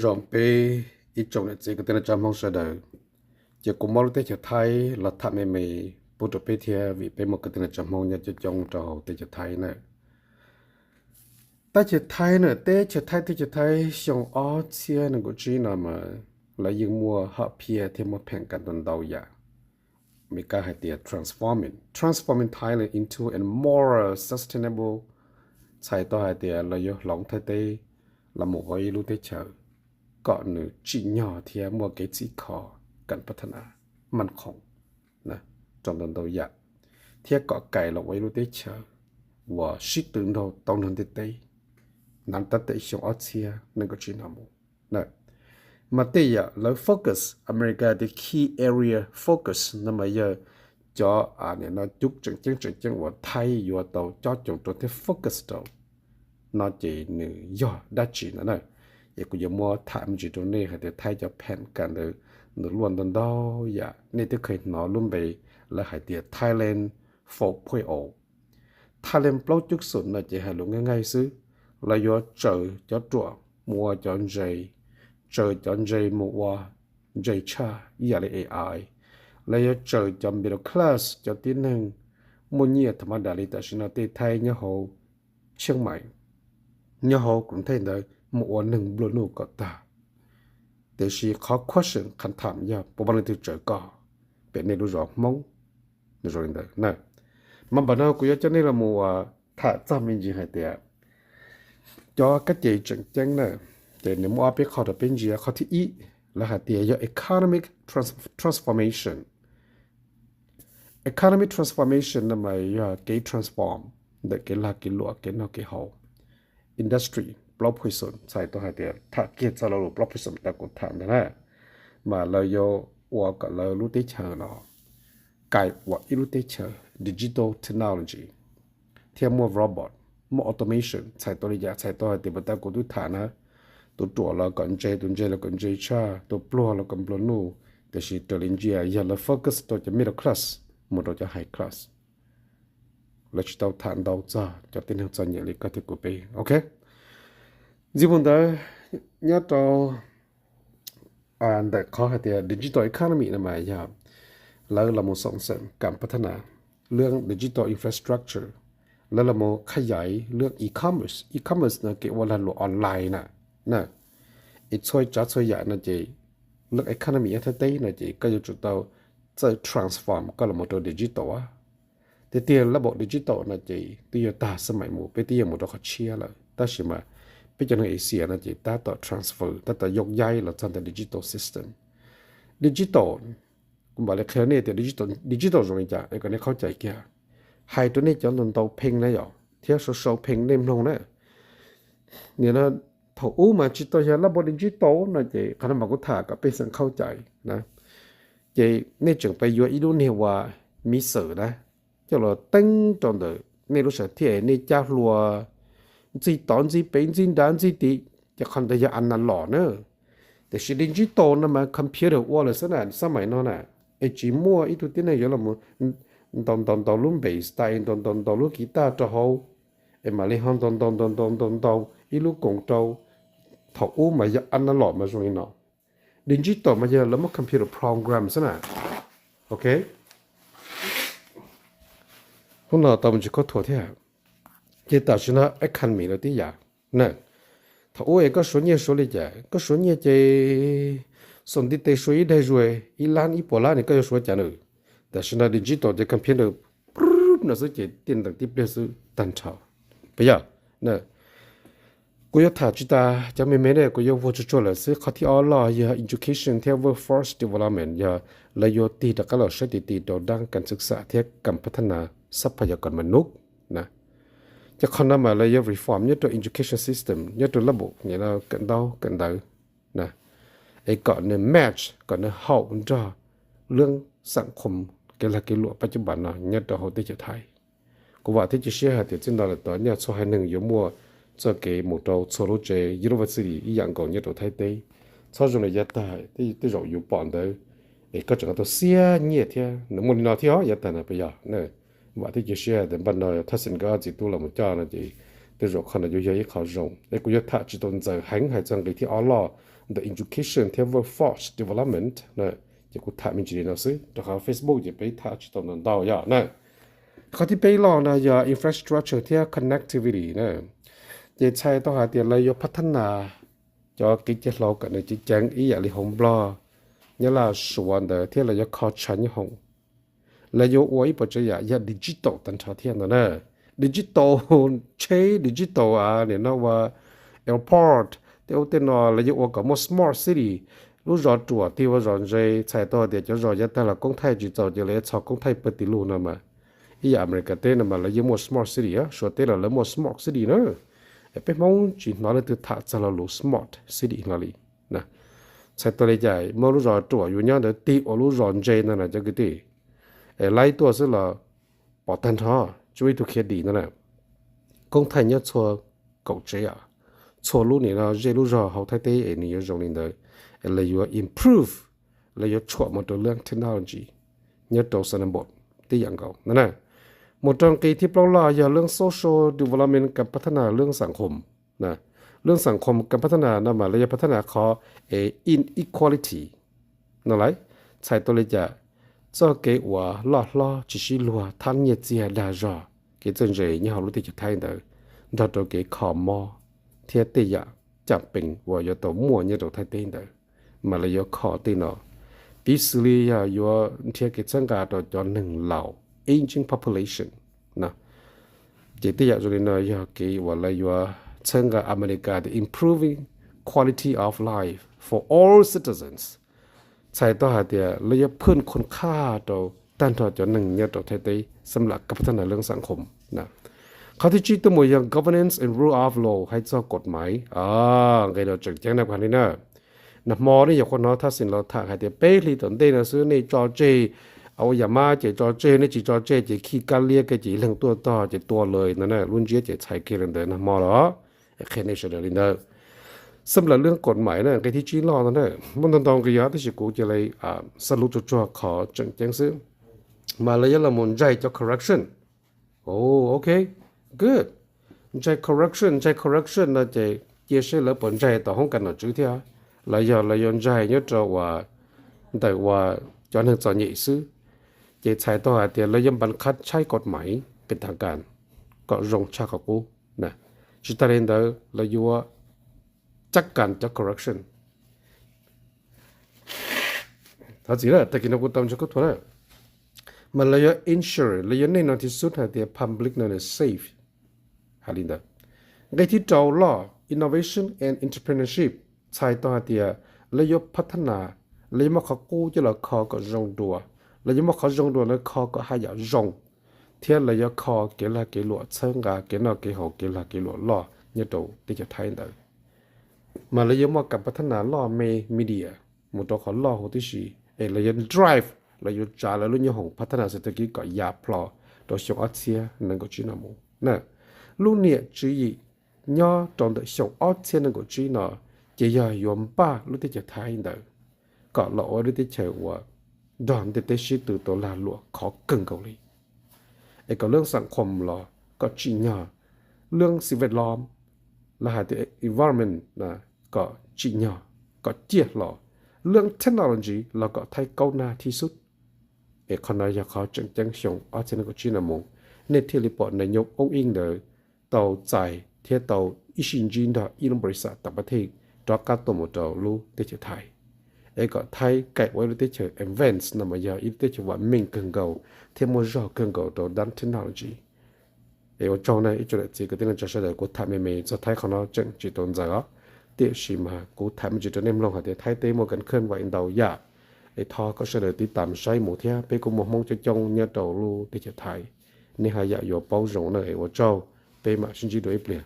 Zoo peb ib tsoom niam txiv kwv tij neej tsa Hmoob sawv daws, ces kuv muab lub teb chaws Thaib los tham me me pub rau peb thiab, vim peb muaj kwv tij neej tsa Hmoob nyob coob coob rau hauv teb chaws Thaib na. Teb chaws Thaib na, teb chaws Thaib, teb chaws Thaib xyoo ob txhiab nees nkaum tsib no mas lawv yeej muaj hom phiaj thiab muaj pheem kam ntau ntau yam. Meskas hais tias transforming, transforming Thailand into a more sustainable, txhais tau hais tias lawv yuav hloov Thaib teb los mus ua ib lub teb chaws kom nws tsim nyog thiab muaj kev txhim kho, kam pab thab nas, maj khoom rau ntau ntau yam, thiab kom kais los ua ib lub teb chaws uas sib tw nrog tau nrog ntiaj teb, hnav tab tom xyoo ob txhiab nees nkaum tsib no mus. Mas tej yam lawv focus, America tias key area focus no mas yog cov, nim no cub tseem ceeb tseem ceeb uas Thaib yuav tau cob coos rau thiab focus rau no ces nws yog dab tsi no na? Es kuv yuav muab tham me ntsis rau nej hais tias Thaib cov pheem kam ntawd nws luaj ntau ntau yam. Nej twb kheev hnov lub npe lawv hais tias Thailand four point o, Thailand plaub cub xoom no ces hais lus nqaij nqaij xwb, lawv yuav tsaws cov ruam mus ua cov ntse, tsaws cov ntse mus ua ntse tshaj ib yam li A I, lawv yuav tsaws cov middle class, cov tib neeg muaj nyiaj tham ma das li tam sim no tej Thaib nyob hauv Tsheej Maim, nyob hauv Koom Theej ntawd mus ua neeg nplua nuj kom tag. Tiam sis qhov question qhov tham yog puas muaj leej twg tsaws koj pem nej lub zos Hmoob? Nws zoo li ntawd na. Mas npam no kuv yuav coj nej los mus tham txog me ntsis hais tias cov kab ces tseem ceeb na, ces nws muaj ob peb qho rau peb ntsia. Qhov thib ib, lawv hais tias yog economic transformation. Economic transformation no mas yog kev transform ntawm kev lag kev luam, kev noj kev haus. Industry plaub point o txhais tau hais tias tham kiag txog lo lus plaub point o uas kuv tham ntawd na, mas lawv yuav ua kom lawv lub teb chaws no kais ua ib lub teb chaws digital technology thiab muaj robot, muaj automation. Txhais tau li cas? Txhais tau hais tias puag ta kuv twb tham na, tus ruam los kom ntse, tus ntse los kom ntse tshaj, tus pluag los kom nplua nuj. Tiam sis raws li ntsia yog lawv focus rau cov middle class mus rau cov high class. Lawv tsis tau tham ntau txog cov tib neeg txom nyem li koj thiab kuv peb, ok? Ntxiv mus ntawd, nyob rau ntawm qhov hais tias digital economy no mas yog lawv los mus xoom xeem kam pab thab nas lub digital infrastructure, lawv los mus khaj yaiv lub e-commerce. E-commerce no kev ua lag luam online na. Es txhua tsav txhua yam no ces lub economy nyob Thaib teb no ces koj yuav tsum tau txawj transform koj los mus rau digital. Tiag tiag lab npaum digital no ces twb yuav tag xab maim mus, peb twb yuav mus rau qhov tshiab lawm, tab sis mas peb cov neeg Asia no ces tab tom transfer, tab tom yoj yaib los txog ntawm digital system. Digital, kuv mam li qhia nej tias digital zoo li cas es kom nej qhov cais kiag. Hais rau nej cov ntau ntau phee na yom, thiab sau sau phee nej mloog na. Nim no thaum ub mas tsis tau yog lab npaum digital no ces qhov no mas kuv tham kom pej xeem qhov cais na. Ces nej tseem pab yuav ib lub niag uas miv xwm na, coj los teeb rau ntawm nej lub sam thiaj, nej cab hlua ntxig tod ntxig pem ntxig nrad ntxig tid, ces qhov ntawd yog analog na. Tiam sis digital no mas computer ua lawm xwb na, xab maim no na, es tsis muaj ib tug tib neeg yuav los ntau ntau ntau lub bass, ntau ntau ntau lub kiv taj rau hauv, es mam li ho ntau ntau ntau ntau ntau ntau ib lub koom rau. Thaum ub mas yog analog mas zoo li no, digital mas yog lawv muab computer program xwb na. Ok, hnub no tau me ntsis khaub thuas thiab. Ces tam sim no economy lawv tib yam na. Thaum ub es koj suav nyiaj suav li cas? Koj suav nyiaj ces xom ntiv tes suav ib daig zuag ib lab ib puas lab ne, koj yuav suav cas nws? Tam sim no digital ces computer no xwb ces tiaj ntees tib pliag xwb tag nrho. Puas yog? Kuv yuav tham tsis tas cov me me ne, kuv yuav vuag tsuag tsuag lawm xwb. Qhov thib ob loj yog education thiab workforce development, yog lawv yuav tig rov qab los saib ti ti rau dab kas xwm xam thiab kam pab thab nas xab phas yov kom mnuj na. Ces qhov no mas lawv yuav reform nyob rau education system, nyob rau lab npaum kawm ntaub kawm ntawv na, es kom nws match, kom nws haum nrog lub xam khom kev lag kev luam pab cub npas no nyob rau hauv teb chaws Thaib. Kuv vam thiab cia siab hais tias txij no lawm tod nyaj txhua haiv neeg yuav muaj txoj kev mus rau txhua lub tsev university ib yam nkaus nyob rau Thaib teb. Txhob zoo li yav tag tej zaum yus pom ntawd, es koj tseem tau xiab nyiaj thiab. Nws muaj li no thiab os, yav tag no puas yog? Vam thiab cia siab tias npaj no thaj xeem nkawd ob txiv tub los mus coj no ces Tej zaum qhov no yuav yog ib qho zoo es kuv yuav tham tsis tau ntxaws heev hais txog nqi thib ob loj ntawm education thiab workforce development na. Ces kuv tham me ntsis li no xwb, rau qhov Facebook ces peb tham tsis tau ntau ntau yom na. Qhov thib peb loj no yog infrastructure thiab connectivity na. Ces txhais tau hais tias lawv yuav phab thab nas cov kev cai hlau kom nws ceev ceev ib yam li hauv Nplog, Nyab Laj, Suav ntawd thiab lawv yuav kho tshav nyob hoom. Lawv yuav ua ib puas tsav yam yog digital tag nrho thiab ntag na. Digital tsheb, digital a nim no ua airport, tej ub tej no lawv yuav ua kom muaj smart city. Lub zos ruam tig ua zos ntse, txhais tau tias cov zos yav tag los koob thaij tsis txaus ces lawv yuav txhos koob thaij pawg tim lug no mas. Ib yam Amelikas teb no mas lawv yeej muaj smart city, Suav teb los lawv muaj smart city na. Peb Hmoob tsis hnov leej twg tham txog lo lus smart city hlo li. Txhais tau li cas muaj lub zos ruam yuav nyob ntawd tig ua lub zos ntse ntag na cov kwv tij. Es laib tuaj xwb los pom tag nrho, tsis muaj ib tug khiav dim ntag na. Koob thaij nyob txhua kaum tsev, txhua lub nim no zej lub zog hauv Thaib teb es nws yuav zoo li ntawd. Es lawv yuav improve, lawv yuav tshuam mus rau lub technology nyob rau xa nam npom tib yam nkaus no na. Mus rau nqi thib plaub loj yog lub social development kam phab thab nas lub xam khom. Lub xam khom kam phab thab nas no mas lawv yuav phab thab nas qhov es inequality no lawm. Txhais tau li cas txoj kev uas loj hlob tsis sib luag, thab nyiaj txiag dag zog, kev txawj ntse nyob hauv lub teb chaws Thaib ntawd, nrog rau kev kho mob thiab tej yam cam pees uas yuav tau muaj nyob rau Thaib teb ntawd, mas lawv yuav kho tej no. Piv xws li yog yuav nrhiav kev txhawb nqa rau cov neeg laus, aging population no. Ces tej yam zoo li no yog kev uas lawv yuav txhawb nqa Amelikas tias improving quality of life for all citizens. Txhais tau hais tias lawv yuav phwj khon khaj rau tag nrho cov neeg nyob rau Thaib teb xam lam kam phab thab nas lub xam khom na. Qhov thib tsib tuaj mus yog governance and rule of law, hais txog kod maiv. Nqe no tseem ceeb na, kuv hais li na. Nag hmo nej nyuam qhuav hnov thaj xeem los tham hais tias peb hlis tom ntej no xwb nej tso tseg, ua yam mab ces tso tseg, nej tsis tso tseg ces khi kab liab kiag ces ib leeg tuaj tog ces tua lawm no na. Lub ntsiab ces txhais kiag li ntawd nag hmo los qhia nej sawv daws li ntawd. Xam lam lub kod maiv na, nqe thib tsib loj no na, muaj ntau ntau nqi os, tab sis kuv cia li xav lus tsuag tsuag qhov tseem ceeb xwb. Mas lawv yuav los mus ntsais cov corruption. Ok, good. Ntsais corruption, ntsais corruption no ces cia seb lawv puas ntsais tom hoob kas nom tswv thiab, los yog lawv yuav ntsais nyob rau uas ntawm uas cov neeg txom nyem xwb. Ces txhais tau hais tias lawv yuav npas khab tshaib kod maiv pes tas kas kom zoo tshaj qhov qub. Tsis tas li ntawd lawv yuav cab kas cov corruption. Thov txim na, tag kis no kuv tau ntshaw kub thuas na. Mas lawv yuav ensure, lawv yuav nej no thib xub hais tias public no safe. Hais li ntawd. Nqe thib rau loj innovation and entrepreneurship, txhais tau hais tias lawv yuav phab thab nas, lawv yuav muab qhov qub coj los kho kom zoo dua, lawv yuav muab qhov zoo dua ntawd kho kom haj yam zoo, thiab lawv yuav kho kev lag kev luam txhawb nqa kev noj kev haus kev lag kev luam loj nyob rau teb chaws Thaib ntawd. Mas lawv yuav muaj kam phab thab nas loj me media mus rau qhov loj huv tib si, es lawv yuav drive, lawv yuav tsav lawv lub nyoob hoom phab thab nas xas tag kib kom ya plho rau xyoo ob txhiab nees nkaum tsib no mus na. Lub niam tswv yim nyob rau ntawm xyoo ob txhiab nees nkaum tsib no ces yog yuav npaj lub teb chaws Thaib ntawd kom los ua lub teb chaws uas nrog ntiaj teb sib tw tau lag luam khov kawg nkaus li. Es kom lub xam khom los kom tsim nyog, lub xim vaj lom, lawv hais tias environment, kom tsim nyog, kom ciaj hlo, lub technology los kom Thaib kaub nag thib xub. Es qhov no yog qhov tseem ceeb xyoo ob txhiab nees nkaum tsib no mus, nej thiaj li pom nas nyos oob ib ntawd tau txais thiab tau ib sij ntsib nrog ib lub npaus lis xam tam pab thej rov qab tuaj mus rau lub teb chaws Thaib. Es kom Thaib kaim ua ib lub teb chaws advance no mas yog ib lub teb chaws vam meej kawg nkaus thiab muaj zog kawg nkaus rau dab technology. Es ua tsaug na ib tsoom niam txiv kwv tij neej tsa sawv daws, kuv tham me me txog Thaib qhov no tseem tsis tau ntxaws os, tiam sis mas kuv tham me ntsis rau nej mloog hais tias Thaib teb muaj kev khwj vam ntau yam. Es thov kom sawv daws tiv tam saib mus thiab, peb kuj muaj Hmoob coob coob nyob rau lub teb chaws Thaib, nej haj yam yuav paub zoo na. Es ua tsaug, peb mam sib ntsib dua ib pliag.